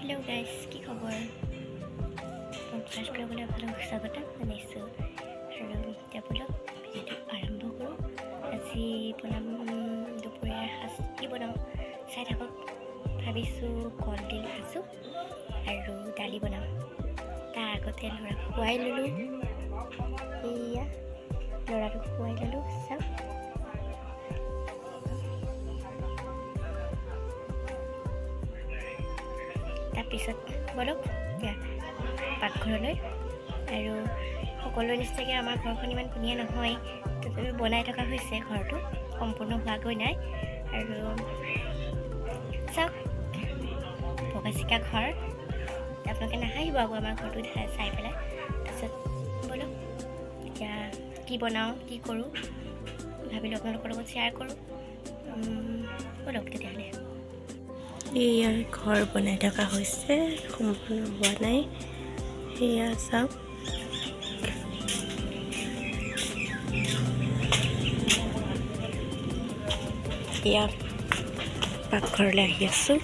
Hello' guys, কি খবৰ? First ব্লগলৈ আপোনালোকক স্বাগতম জনাইছোঁ। আৰু এতিয়া ব'লক ভিডিঅ'টো আৰম্ভ কৰোঁ। আজি বনাম দুপৰীয়াৰ সাজ, কি বনাওঁ চাই থাকক। ভাবিছোঁ কলডিল ভাজোঁ আৰু দালি বনাম। তাৰ আগতে ল'ৰাক খুৱাই ল'লোঁ। এয়া ল'ৰাটোক খুৱাই ল'লোঁ, চাওক। তাৰপিছত ব'লক এতিয়া পাকঘৰলৈ। আৰু সকলোৰে নিচিনাকৈ আমাৰ ঘৰখন ইমান ধুনীয়া নহয়, তথাপিও বনাই থকা হৈছে, ঘৰটো সম্পূৰ্ণ হোৱাগৈ নাই। আৰু চাওক বগা চিকা ঘৰ, আপোনালোকে নাহাঁহিব আকৌ আমাৰ ঘৰটো চাই পেলাই। তাৰপিছত ব'লক এতিয়া কি বনাওঁ কি কৰোঁ ভাবিলোঁ আপোনালোকৰ লগত শ্বেয়াৰ কৰোঁ। ব'লক তেতিয়াহ'লে। এয়া ঘৰ বনাই থকা হৈছে, সম্পূৰ্ণ হোৱা নাই। সেয়া চাওক, এয়া পাকঘৰলৈ আহি আছোঁ।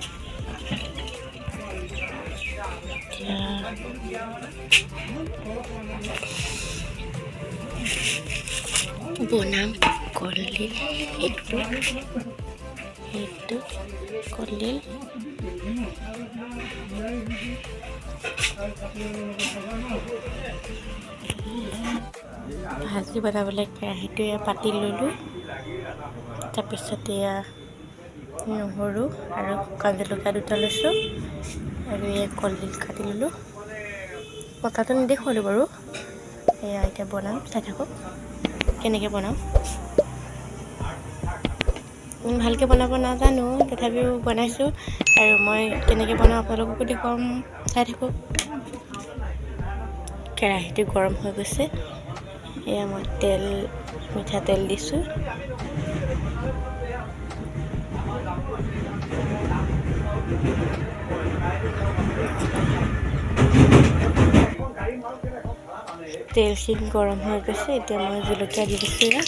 এতিয়া বনাম কলডিল, এইটো এইটো কলডিল। ভাজি বনাবলৈ কেৰাহীটো এয়া পাতি ল'লোঁ। তাৰপিছত এয়া নহৰু আৰু শুকান জলকীয়া দুটা লৈছোঁ আৰু এই কলডিল কাটি ল'লোঁ। কটাটো নেদেখুৱালোঁ বাৰু। এয়া এতিয়া বনাম, চাই থাকক কেনেকৈ বনাওঁ। ভালকৈ বনাব নাজানো, তথাপিও বনাইছোঁ। আৰু মই কেনেকৈ বনাওঁ আপোনালোককো দেখুৱাম, চাই থাকক। কেৰাহীটো গৰম হৈ গৈছে। এয়া মই তেল, মিঠাতেল দিছোঁ। তেলখিনি গৰম হৈ গৈছে, এতিয়া মই জলকীয়া দি দিছোঁ। এয়া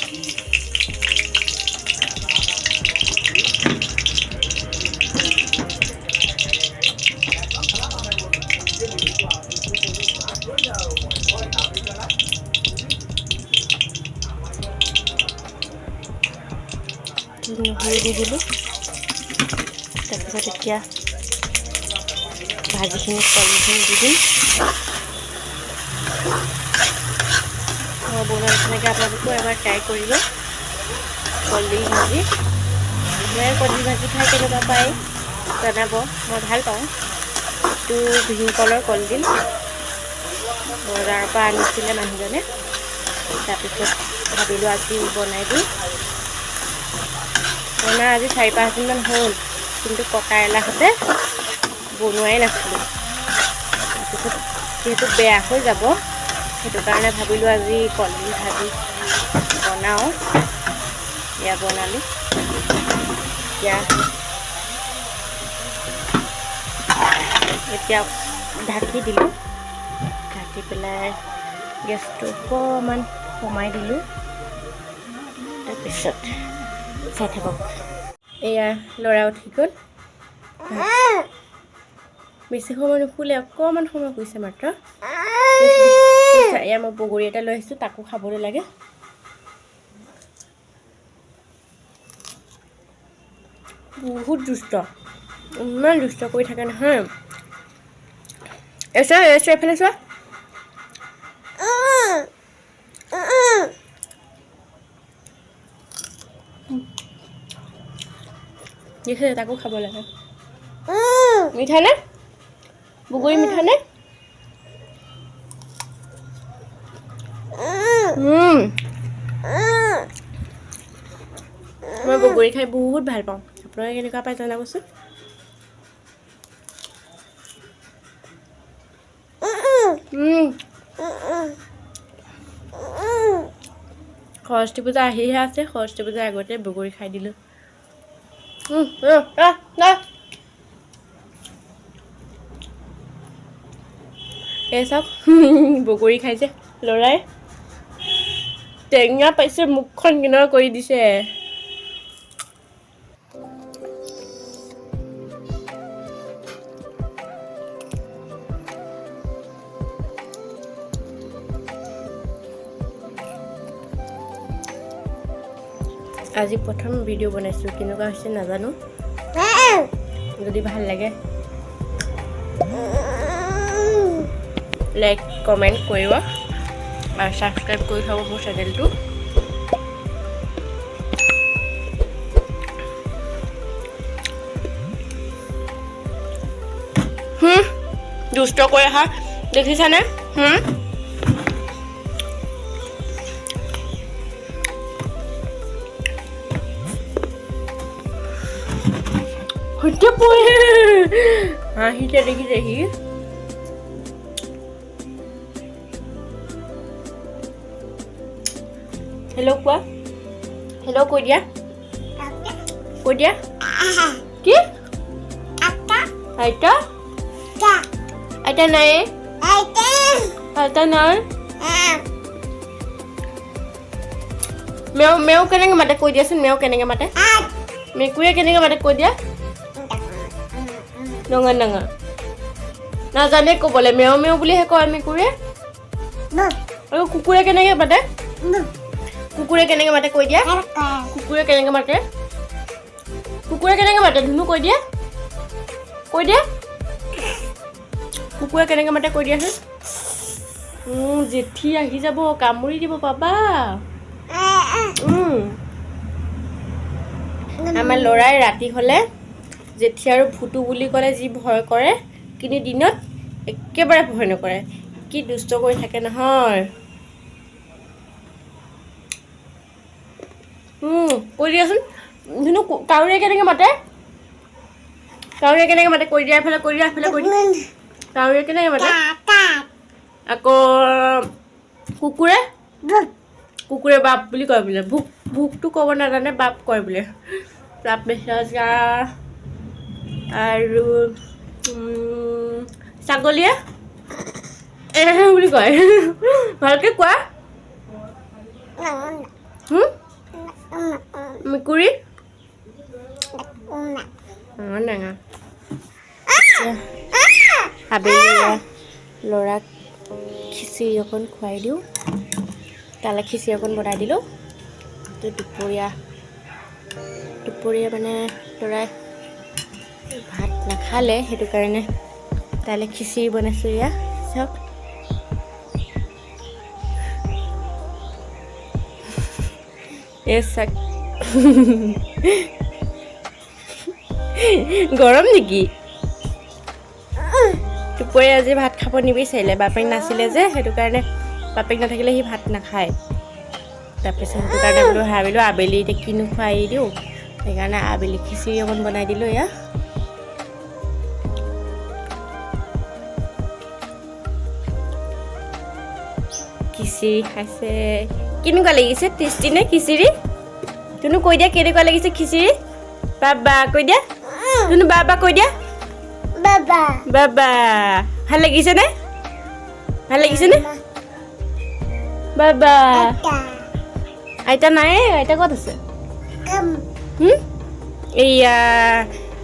নহৰু দি দিলোঁ। তাৰপিছত এতিয়া ভাজিখিনি, কলখিনি দি দিম। মই বনোৱা নিচিনাকৈ আপোনালোকেও এবাৰ ট্ৰাই কৰিব কলডিল ভাজি। মই কলডিল ভাজি খাই কেনেকুৱা পায় জনাব, মই ভাল পাওঁ। এইটো ভীমকলৰ কলডিল, বজাৰৰ পৰা আনিছিলে মানুহজনে। তাৰপিছত ভাবিলোঁ আজি বনাই দিওঁ। বনা আজি 4-5 দিনমান হ'ল, কিন্তু কটাৰ এলাহতে বনোৱাই নাছিলোঁ। তাৰপিছত যিহেতু বেয়া হৈ যাব, সেইটো কাৰণে ভাবিলোঁ আজি কলডিল ভাজি বনাওঁ। এয়া বনালোঁ। এতিয়া এতিয়া ঢাকি দিলোঁ। ঢাকি পেলাই গেছটো অকণমান কমাই দিলোঁ। তাৰপিছত চাই থাকক। এয়া ল'ৰা উঠি গ'ল। বেছি সময় নুশুলে, অকণমান সময় শুইছে মাত্ৰ। এয়া মই বগৰী এটা লৈ আহিছোঁ, তাকো খাবলৈ লাগে। বহুত দুষ্ট, ইমান দুষ্ট কৰি থাকে নহয়। এই চোৱা, এই চোৱা, এইফালে চোৱা। দেখিছে, তাকো খাব লাগে। মিঠা নে বগৰী? মিঠা নে? মই বগৰী খাই বহুত ভাল পাওঁ। আপোনালোকে কেনেকুৱা পায় জনাবচোন। সৰস্বতী পূজা আহিহে আছে, সৰস্বতী পূজাৰ আগতে বগৰী খাই দিলোঁ। এই চাওক, বগৰী খাইছে ল'ৰাই। টেঙা পাইছে, মুখখন কেনেকুৱা কৰি দিছে। আজি প্ৰথম ভিডিঅ' বনাইছোঁ, কেনেকুৱা হৈছে নাজানো। যদি ভাল লাগে লাইক কমেণ্ট কৰিব আৰু ছাবস্ক্ৰাইব কৰি থ'ব মোৰ চেনেলটো। দুষ্ট কৰি অহা দেখিছানে? হাঁহিতে দেখিছে সি। হেল্ল' কোৱা, হেল্ল' কৈ দিয়া, কৈ দিয়া কি? আইতা, আইতা নাই, আইতা নাই। মেও মেও কেনেকৈ মাতে কৈ দিয়াচোন, মেও কেনেকৈ মাতে? মেকুৰীয়ে কেনেকৈ মাতে কৈ দিয়া? নঙা নঙা নাজানে ক'বলৈ, মেও মেও বুলিহে কয় মেকুৰীয়ে। আৰু কুকুৰে কেনেকৈ মাতে? কুকুৰে কেনেকৈ মাতে কৈ দিয়া? কুকুৰে কেনেকৈ মাতে? কুকুৰে কেনেকৈ মাতে ধুনু কৈ দিয়া, কৈ দিয়া। কুকুৰে কেনেকৈ মাতে কৈ দিয়াচোন। জেঠী আহি যাব, কামুৰি দিব পাবা। আমাৰ ল'ৰাই ৰাতি হ'লে জেঠী আৰু ভুটু বুলি ক'লে যি ভয় কৰে, কিন্তু দিনত একেবাৰে ভয় নকৰে। কি দুষ্ট কৰি থাকে নহয়। কৈ দিয়াচোন ধুনু, কাউৰীয়ে কেনেকৈ মাতে? কাউৰীয়ে কেনেকৈ মাতে কৈ দিয়া, এফালে কৈ দিয়া, এফালে কৈ দিয়া। কাউৰীয়ে কেনেকৈ মাতে? আকৌ কুকুৰে, কুকুৰে বাপ বুলি কয় বোলে। ভোক, ভোকটো ক'ব নাজানে, বাপ কয় বোলে। তাৰপিছত আৰু ছাগলীয়ে এ বুলি কয়। ভালকৈ কোৱা। মেকুৰী ডাঙৰ। আবেলি ল'ৰাক খিচিৰি অকণ খুৱাই দিওঁ, তালৈ খিচিৰি অকণ বনাই দিলোঁ। দুপৰীয়া দুপৰীয়া মানে ল'ৰাই ভাত নাখালে, সেইটো কাৰণে তালৈ খিচিৰি বনাইছোঁ। এয়া চাওক, এই চাওক। গৰম নেকি? দুপৰীয়া আজি ভাত খাব নিবিচাৰিলে, বাপেক নাছিলে যে, সেইটো কাৰণে। বাপেক নাথাকিলে সি ভাত নাখায়। তাৰপিছত সেইটো কাৰণে বোলো ভাবিলোঁ আবেলি এতিয়া কিনো খুৱাই দিওঁ, সেইকাৰণে আবেলি খিচিৰি অকণ বনাই দিলোঁ। এয়া খিচিৰি খাইছে। কেনেকুৱা লাগিছে? টেষ্টি নে খিচিৰি? তুমি কৈ দিয়া কেনেকুৱা লাগিছে খিচিৰি? বাবা কৈ দিয়া, তুমি বাবা কৈ দিয়া। বাবা বাবা, ভাল লাগিছে নে? ভাল লাগিছে নে? বাবা আইতা নাই, আইতা ক'ত আছে? এইয়া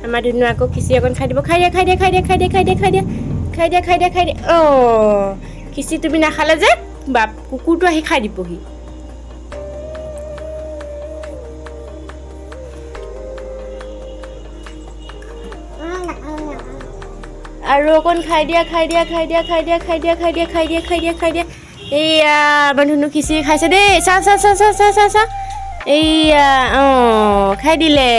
আমাৰ ধুনু আকৌ খিচিৰি অকণ খাই দিব। খাই দিয়া, খাই দিয়া, খাই দিয়া, খাই দিয়া, খাই দিয়া, খাই দিয়া, খাই দিয়া, খাই দিয়া, খাই দিয়া। অঁ, খিচিৰি তুমি নাখালে যে বাপ কুকুৰটো আহি খাই দিবহি। আৰু অকণ খাই দিয়া, খাই দিয়া, খাই দিয়া, খাই দিয়া, খাই দিয়া, খাই দিয়া, খাই দিয়া, খাই দিয়া, খাই দিয়া। এইয়া আমাৰ ধুনু খিচিৰি খাইছে দেই। চা চা চা চা চা চা চা, এইয়া অঁ খাই দিলে।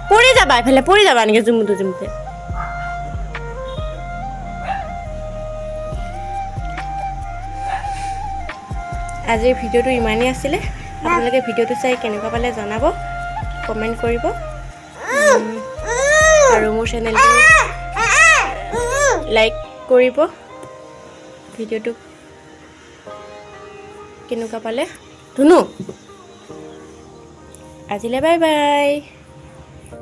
পৰি যাবা, এইফালে পৰি যাবা এনেকৈ জুমুতে জুমুতে। আজিৰ ভিডিঅ'টো ইমানেই আছিলে। আপোনালোকে ভিডিঅ'টো চাই কেনেকুৱা পালে জনাব, কমেণ্ট কৰিব আৰু মোৰ চেনেলটো লাইক কৰিব। ভিডিঅ'টো কেনেকুৱা পালে ধুনু? আজিলৈ বাই বাই।